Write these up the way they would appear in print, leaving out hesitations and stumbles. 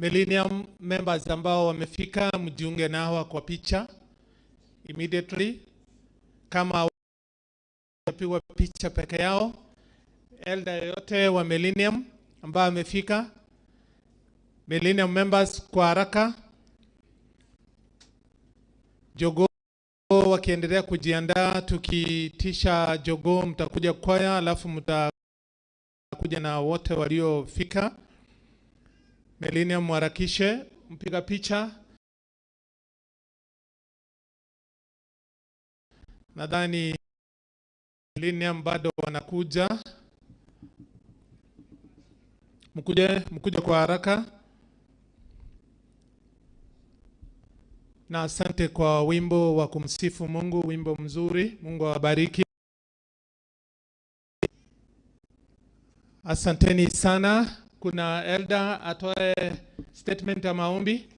Millennium members ambao wamefika, mjiunge na hawa kwa picha immediately. Kama wapigwa picha peke yao, elder yoyote wa Millennium ambao amefika, Millennium members kwa haraka. Jogoo wakiendelea kujiandaa, tukiitisha jogoo, mtakuja kwaya, alafu mtakuja na wote waliofika. Millennium mharakishe, mpiga picha. Nadhani Millennium bado wanakuja. Mkuje, mkuje kwa haraka. Na asante kwa wimbo wa kumsifu Mungu, wimbo mzuri. Mungu awabariki. Asanteni sana. Kuna elder atoe statement ya maombi.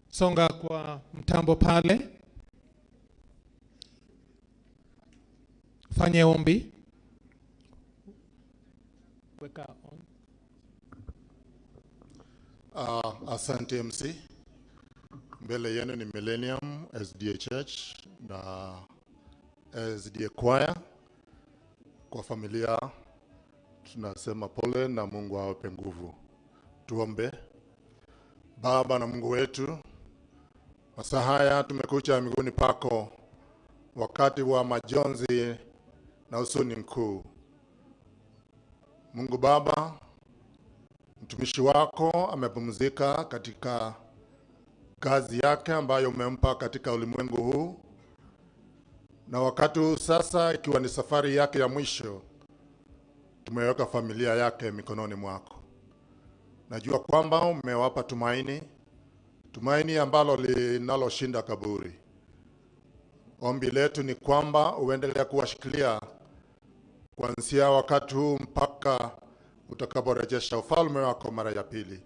Songa kwa mtambo pale, fanye ombi. Weka on. Asante MC. Mbele yenu ni Millennium SDA Church na SDA Choir. Kwa familia tunasema pole na Mungu awape nguvu. Tuombe. Baba na Mungu wetu, masaa haya tumekuja miguuni pako wakati wa majonzi na huzuni mkuu. Mungu Baba, mtumishi wako amepumzika katika kazi yake ambayo umempa katika ulimwengu huu, na wakati huu sasa ikiwa ni safari yake ya mwisho, tumeweka familia yake mikononi mwako. Najua kwamba umewapa tumaini, tumaini ambalo linaloshinda kaburi. Ombi letu ni kwamba uendelee kuwashikilia kuanzia wakati huu mpaka utakaporejesha ufalme wako mara ya pili.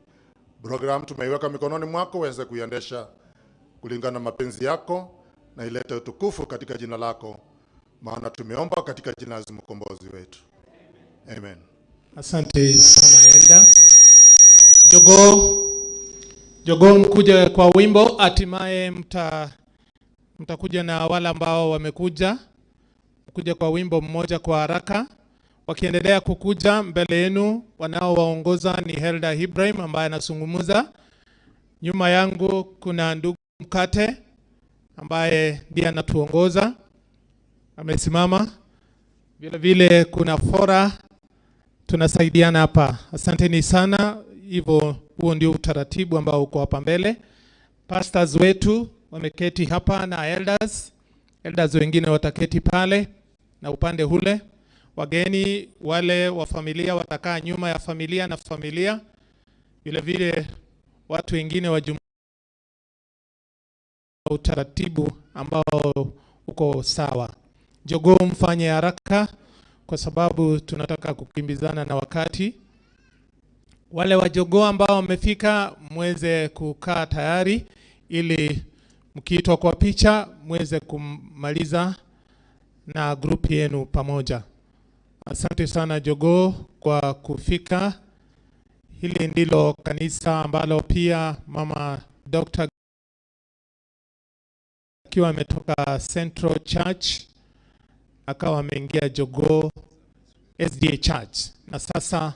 Program tumeiweka mikononi mwako uweze kuiendesha kulingana na mapenzi yako na ilete utukufu katika jina lako, maana tumeomba katika jina la Yesu mkombozi wetu. Amen. Asante sana elder. Jogoo, jogoo mkuje kwa wimbo, hatimaye mtakuja na wale ambao wamekuja, mkuja kwa wimbo mmoja kwa haraka. Wakiendelea kukuja mbele yenu, wanaowaongoza ni Helda Ibrahim ambaye anazungumza. Nyuma yangu kuna ndugu Mkate ambaye ndiye anatuongoza, amesimama. Vile vile kuna Fora, tunasaidiana hapa. Asanteni sana. Hivyo huo ndio utaratibu ambao uko hapa mbele. Pastors wetu wameketi hapa na elders, elders wengine wataketi pale na upande ule. Wageni wale wa familia watakaa nyuma ya familia na familia. Vile vile watu wengine wa jumuiya, utaratibu ambao uko sawa. Jogoo mfanye haraka kwa sababu tunataka kukimbizana na wakati. Wale wa jogoo ambao wamefika mweze kukaa tayari ili mkiitwa kwa picha mweze kumaliza na grupu yenu pamoja. Asante sana jogoo kwa kufika. Hili ndilo kanisa ambalo pia mama Dr. akiwa ametoka Central Church akawa ameingia Jogoo SDA Church na sasa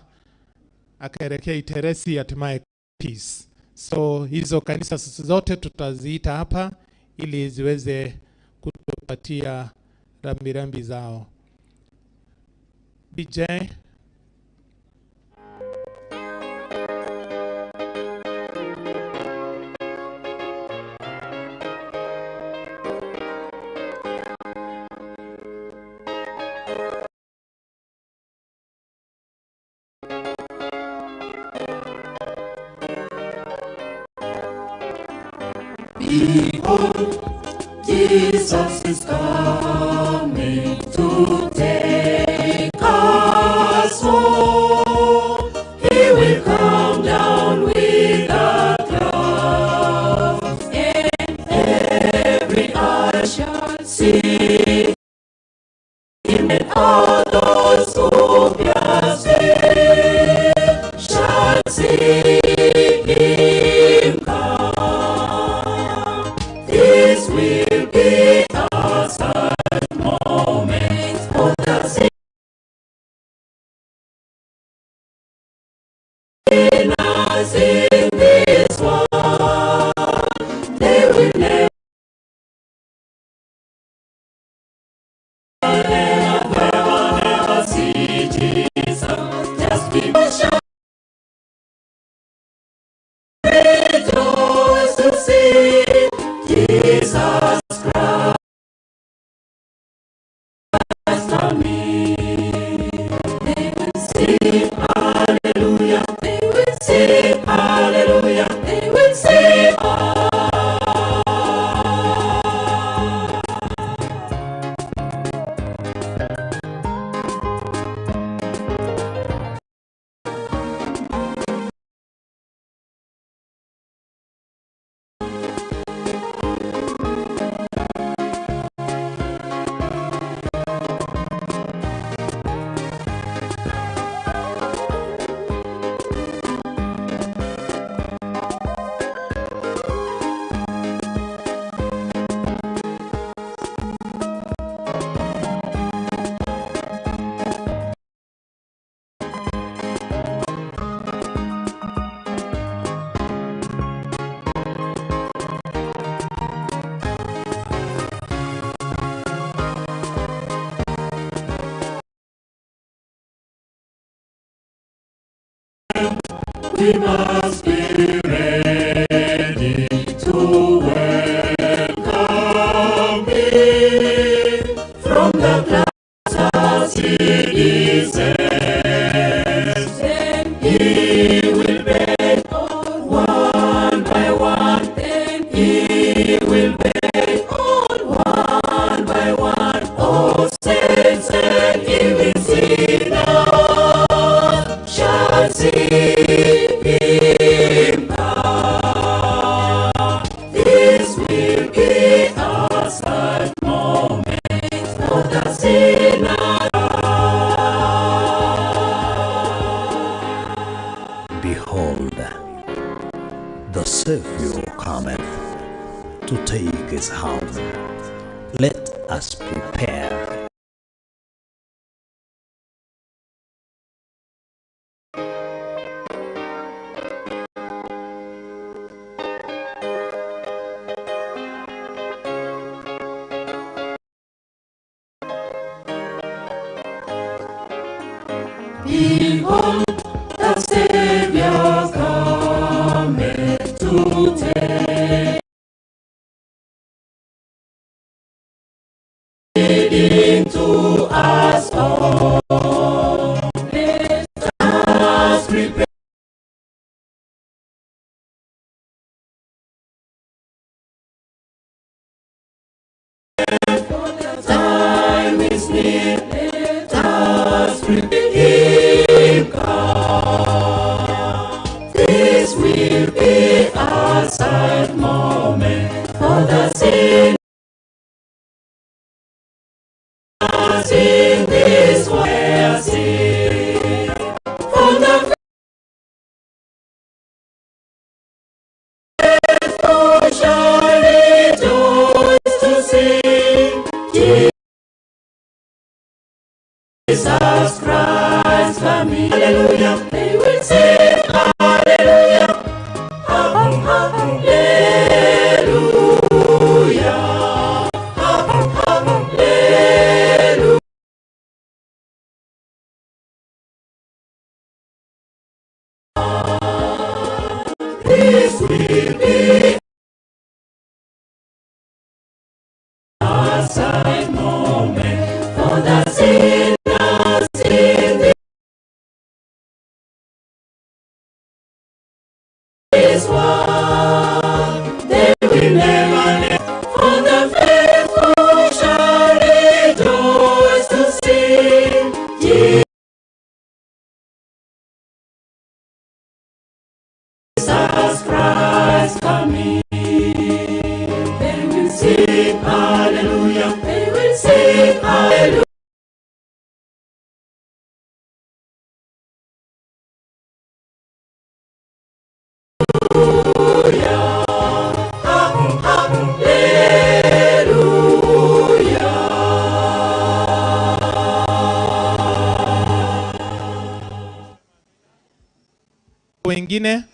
akaelekea Iteresi hatimaye Peace. So hizo kanisa zote tutaziita hapa ili ziweze kutupatia rambirambi zao. DJ. Behold, Jesus is coming to take us home. He will come down with a cloud, and every eye shall see him, and all those who pierced him shall see him. We must be ready to welcome Him from the clouds as He descends. Then He will beg on one by one. Then He will beg on one by one. All saints and even sinners shall see Him come. This will be a sad moment for the sinner. Behold, the Savior cometh to take his house. Let us prepare. Behold, the Savior cometh to take to us all. Let us prepare. For the time is near. Let us prepare Him come. This will be a sad moment for the sinners in this world. For the faithful shall rejoice to see Jesus Christ coming. Hallelujah. They will sing hallelujah. Hallelujah. Hallelujah. This will be a sad moment for the sinners in this world. They will never let, for the faithful shall rejoice to see Jesus Christ coming. They will sing hallelujah. They will sing hallelujah. Wengine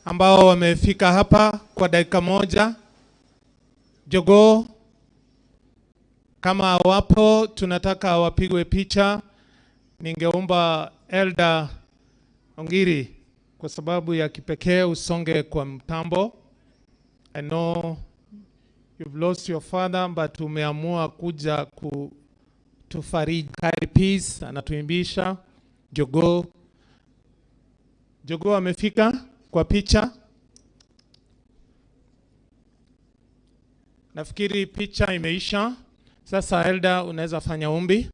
ambao wamefika hapa kwa dakika moja. Jogoo kama wapo, tunataka wapigwe picha. Ningeomba Elder Ongiri kwa sababu ya kipekee usonge kwa mtambo. I know you've lost your father but umeamua kuja kutufariji. Kari Peace anatuimbisha. Jogoo. Jogoo amefika kwa picha. Nafikiri picha imeisha. Sasa Elder unaweza fanya ombi.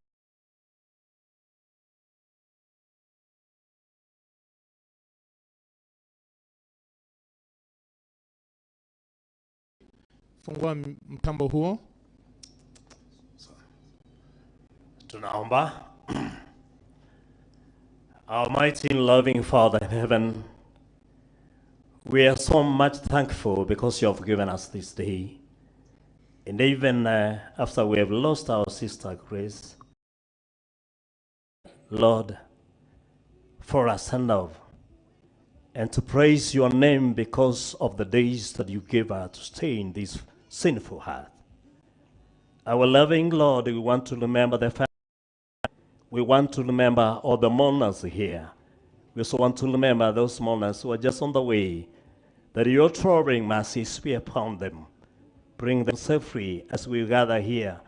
Fungua mtambo huo. Tunaomba. Our mighty and loving Father in heaven, we are so much thankful because you have given us this day. And even after we have lost our sister Grace, Lord, for a send off and to praise your name because of the days that you gave her to stay in this sinful heart. Our loving Lord, we want to remember the family. We want to remember all the mourners here. We also want to remember those mourners who are just on the way, that your traveling mercies be upon them. Bring them safely as we gather here.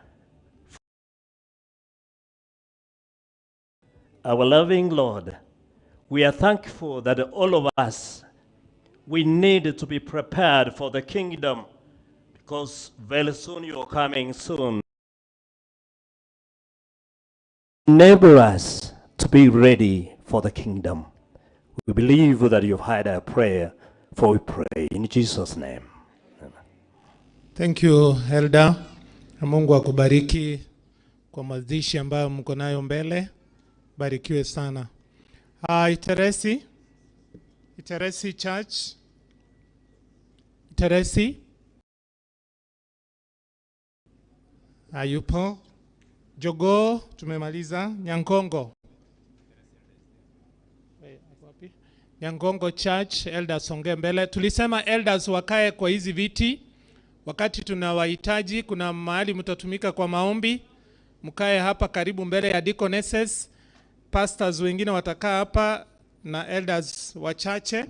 Our loving Lord, we are thankful that all of us, we need to be prepared for the kingdom, because very soon you are coming soon. Enable us to be ready for the kingdom. We believe that you've heard our prayer, for we pray in Jesus' name. Amen. Thank you, Elder. Mungu akubariki kwa mazishi ambayo mko nayo mbele. Barikiwe sana. Iteresi, Iteresi Church. Iteresi. Hayupo. Jogoo tumemaliza. Nyangongo. Nyangongo Church, elders songe mbele. Tulisema elders wakae kwa hizi viti wakati tunawahitaji. Kuna mahali mtatumika kwa maombi, mkae hapa karibu mbele ya deaconesses. Pastors wengine watakaa hapa na elders wachache,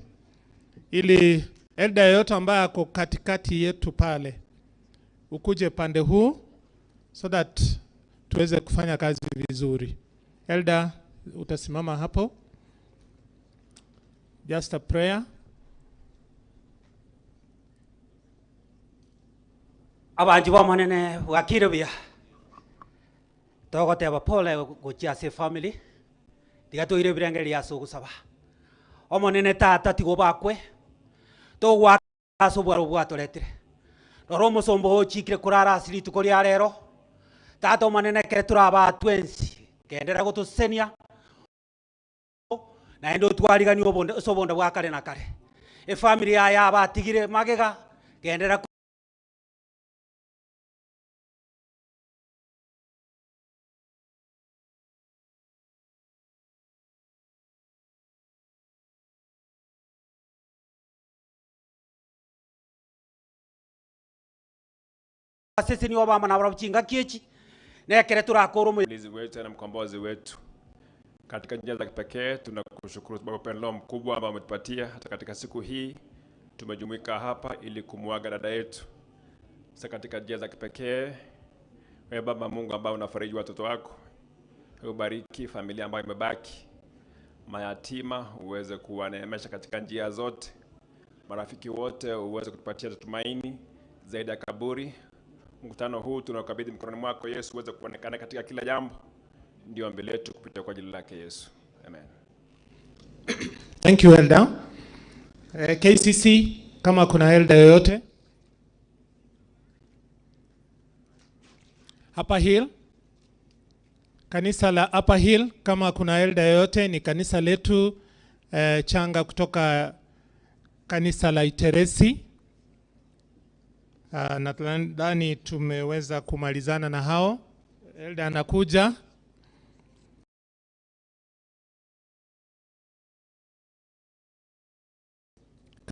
ili elder yeyote ambaye ako katikati yetu pale ukuje pande huu so that tuweze kufanya kazi vizuri. Elder utasimama hapo. Just a prayer. Abanji ba manene wakirubia. Togoteba pole gochia se family. Tiga toire birengeri aso gusaba. Omonene tata tigo bakwe. Togwa aso bwaro bwatoretire. Roro musombo ochikire kurara asiri tukori arero. Tata omonene kere turaba twensi. Kendera gotusenia. Na endo twarigani obonde sobonda bwa kare na kare. E family aya batigire magega kendera sisi ni obama na barabchinga kiechi nekere turakoro mlinzi wetu na mkombozi wetu. Katika njia za kipekee tunakushukuru sababu upendo mkubwa ambao umetupatia hata katika siku hii tumejumuika hapa ili kumuaga dada yetu. Sasa katika njia za kipekee wewe Baba Mungu ambao unafariji watoto wako, ubariki familia ambayo imebaki, mayatima uweze kuwaneemesha katika njia zote, marafiki wote uweze kutupatia tumaini zaidi ya kaburi. Mkutano huu tunakabidhi mkononi mwako Yesu, uweze kuonekana katika kila jambo. Ndio ombi letu kupitia kwa jina lake Yesu. Amen. Thank you, Elder. KCC, kama kuna elder yoyote. Upper Hill. Kanisa la Upper Hill, kama kuna elder yoyote, ni kanisa letu changa kutoka kanisa la Iteresi. Nadhani tumeweza kumalizana na hao. Elder anakuja.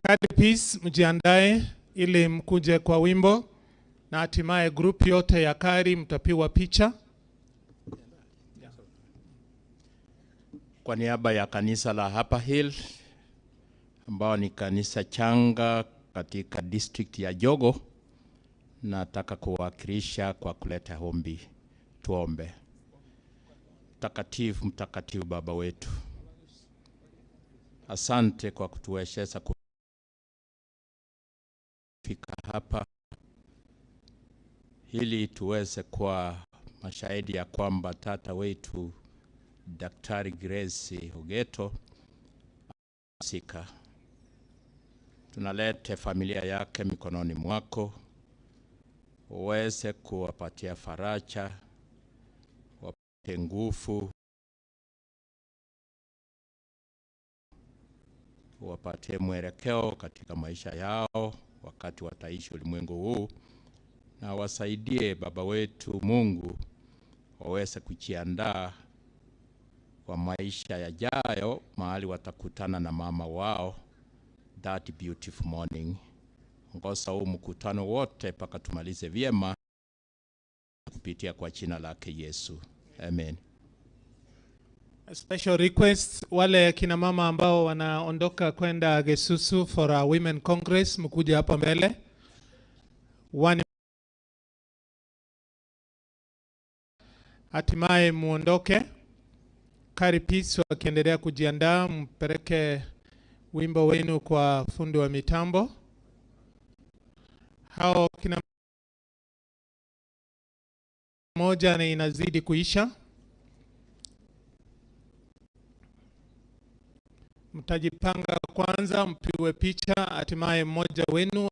Card Peace, mjiandae ili mkuje kwa wimbo, na hatimaye group yote ya Kari mtapiwa picha. Kwa niaba ya kanisa la Upper Hill ambao ni kanisa changa katika district ya Jogo, nataka kuwakilisha kwa kuleta ombi. Tuombe. Mtakatifu, mtakatifu Baba wetu, asante kwa kutuwezesha kufika hapa ili tuweze kuwa mashahidi ya kwamba tata wetu Daktari Grace Ogeto sika. Tunalete familia yake mikononi mwako, uweze kuwapatia faraja, wapate nguvu, wapatie mwelekeo katika maisha yao wakati wataishi ulimwengu huu, na wasaidie Baba wetu Mungu waweze kujiandaa kwa maisha yajayo, mahali watakutana na mama wao that beautiful morning. Ongoza huu mkutano wote mpaka tumalize vyema kupitia kwa jina lake Yesu. Amen. A special request, wale kina mama ambao wanaondoka kwenda Gesusu for a Women Congress, mkuje hapa mbele. One hatimaye muondoke. Kari Peace wakiendelea kujiandaa, mpeleke wimbo wenu kwa fundi wa mitambo. Hao kina moja na inazidi kuisha. Mtajipanga kwanza, mpigwe picha, hatimaye mmoja wenu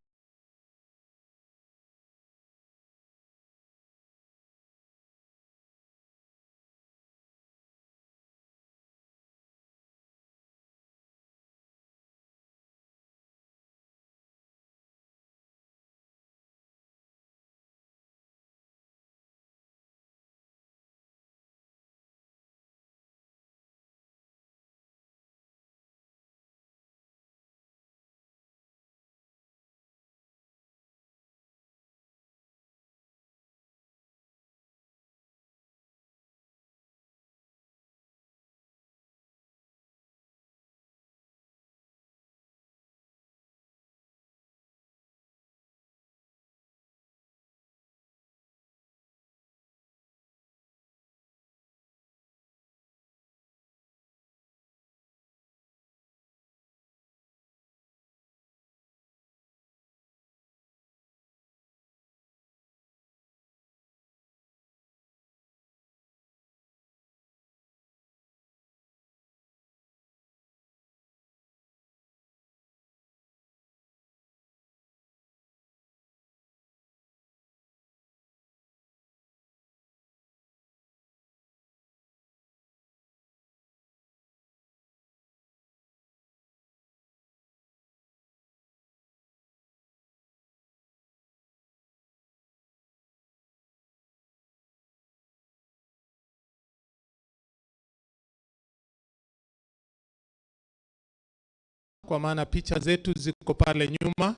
kwa maana picha zetu ziko pale nyuma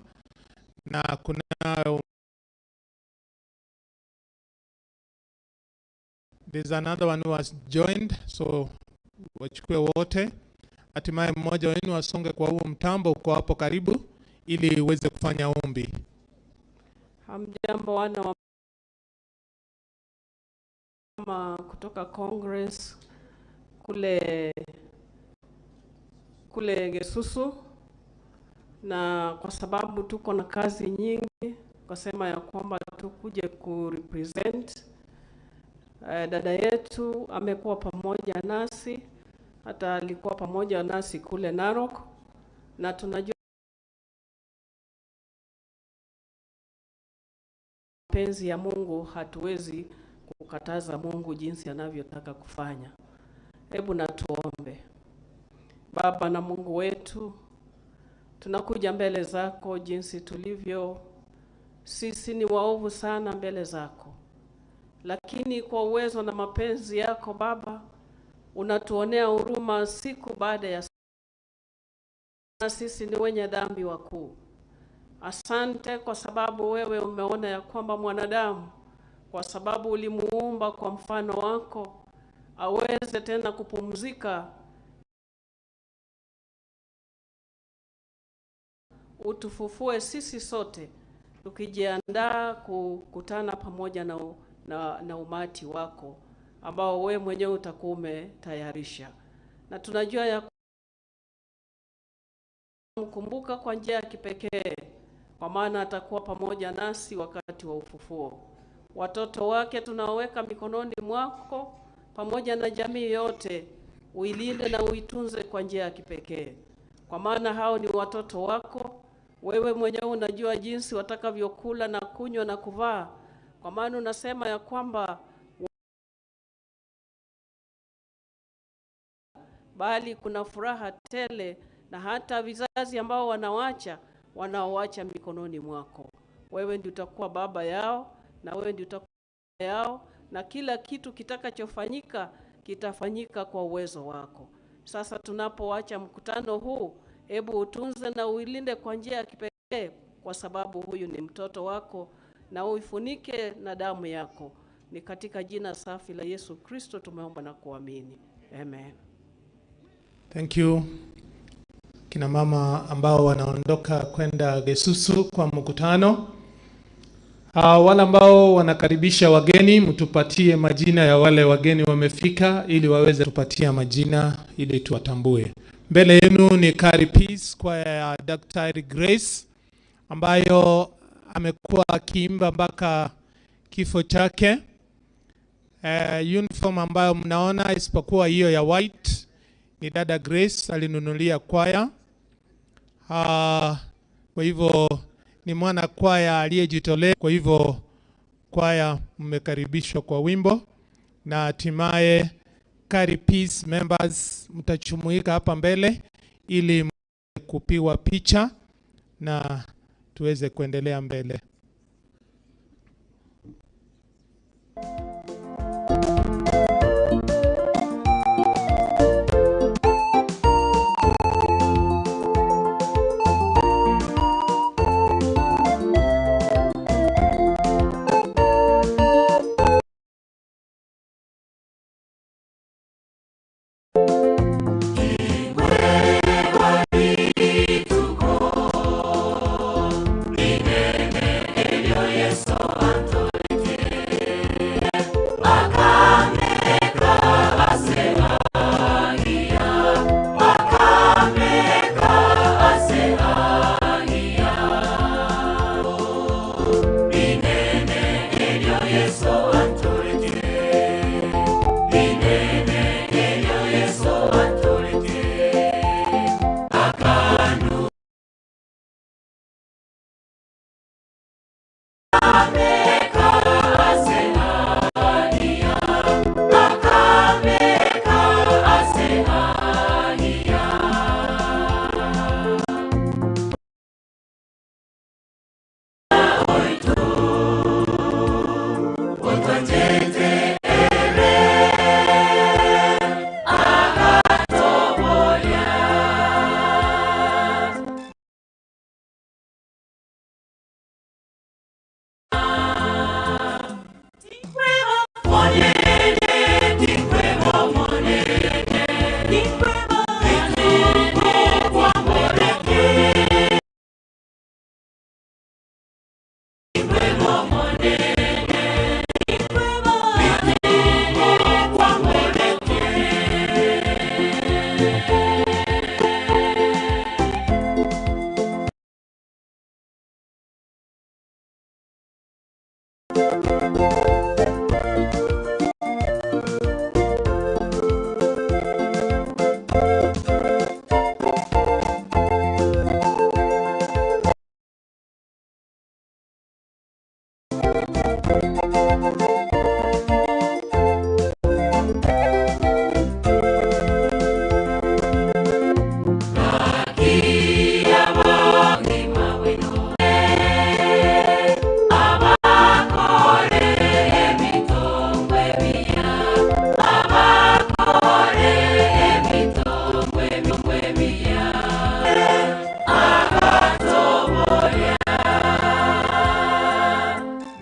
na kuna there's another one who has joined, so wachukue wote, hatimaye mmoja wenu asonge kwa huo mtambo uko hapo karibu ili uweze kufanya ombi. Hamjambo wana wa mama kutoka Congress kule Gesusu, na kwa sababu tuko na kazi nyingi, kasema ya kwamba tukuje kurepresent dada yetu. Amekuwa pamoja nasi, hata alikuwa pamoja nasi kule Narok, na tunajua mapenzi ya Mungu, hatuwezi kukataza Mungu jinsi anavyotaka kufanya. Hebu na tuombe. Baba na Mungu wetu, tunakuja mbele zako jinsi tulivyo. Sisi ni waovu sana mbele zako, lakini kwa uwezo na mapenzi yako Baba, unatuonea huruma siku baada ya siku. Sisi ni wenye dhambi wakuu. Asante kwa sababu wewe umeona ya kwamba mwanadamu, kwa sababu ulimuumba kwa mfano wako, aweze tena kupumzika. Utufufue sisi sote tukijiandaa kukutana pamoja na umati wako ambao wewe mwenyewe utakuwa umetayarisha. Na tunajua ya kumkumbuka kwa njia ya kipekee, kwa maana atakuwa pamoja nasi wakati wa ufufuo. Watoto wake tunaweka mikononi mwako pamoja na jamii yote, uilinde na uitunze kwa njia ya kipekee, kwa maana hao ni watoto wako. Wewe mwenyewe unajua jinsi watakavyokula na kunywa na kuvaa, kwa maana unasema ya kwamba bali kuna furaha tele, na hata vizazi ambao wanaoacha mikononi mwako. Wewe ndiye utakuwa baba yao, na wewe ndiye utakuwa yao, na kila kitu kitakachofanyika kitafanyika kwa uwezo wako. Sasa tunapoacha mkutano huu, hebu utunze na uilinde kwa njia ya kipekee, kwa sababu huyu ni mtoto wako, na uifunike na damu yako. Ni katika jina safi la Yesu Kristo tumeomba na kuamini. Amen. Thank you. Kina mama ambao wanaondoka kwenda Gesusu kwa mkutano. Wale ambao wanakaribisha wageni, mtupatie majina ya wale wageni wamefika ili waweze kutupatia majina ili tuwatambue. Mbele yenu ni Kari Peace kwa ya Dr. Grace ambayo amekuwa akiimba mpaka kifo chake. Uniform ambayo mnaona isipokuwa hiyo ya white ni dada Grace alinunulia kwaya. Kwa hivyo ni mwana kwaya aliyejitolea. Kwa hivyo kwaya mmekaribishwa kwa wimbo, na hatimaye Kari Peace members mtachumuika hapa mbele ili kupigwa picha na tuweze kuendelea mbele.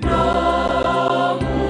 No.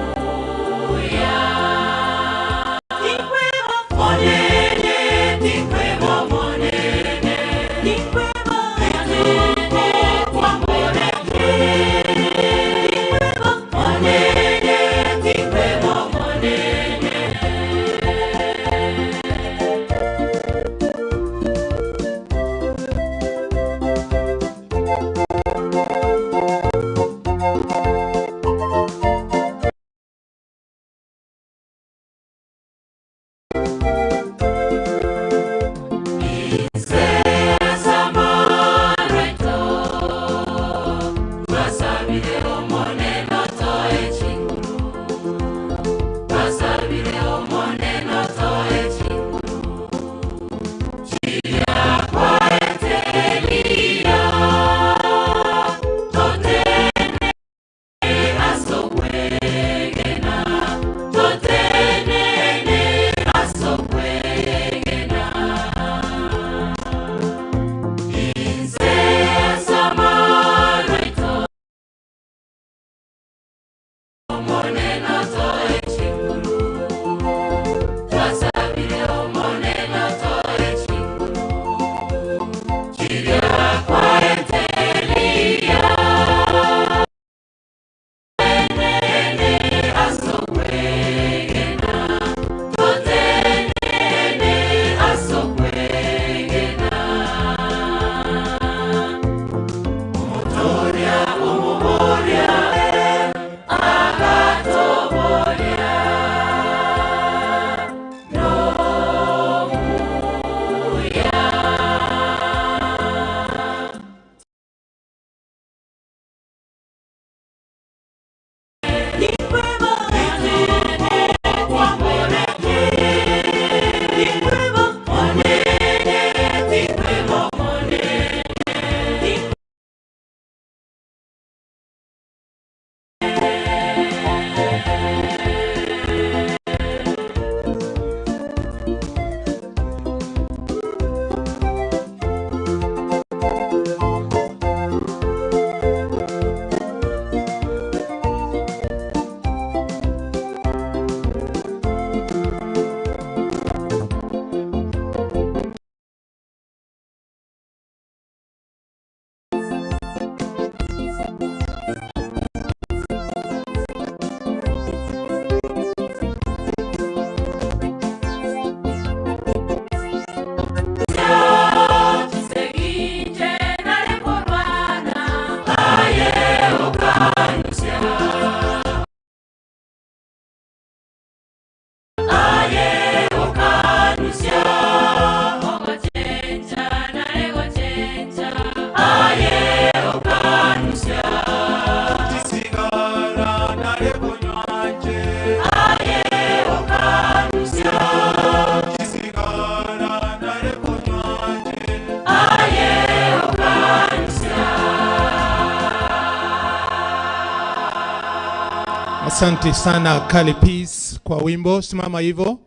Asante sana Kali Peace kwa wimbo. Simama hivyo.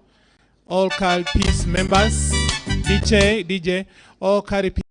All Kali Peace members, DJ, DJ, all Kali Peace.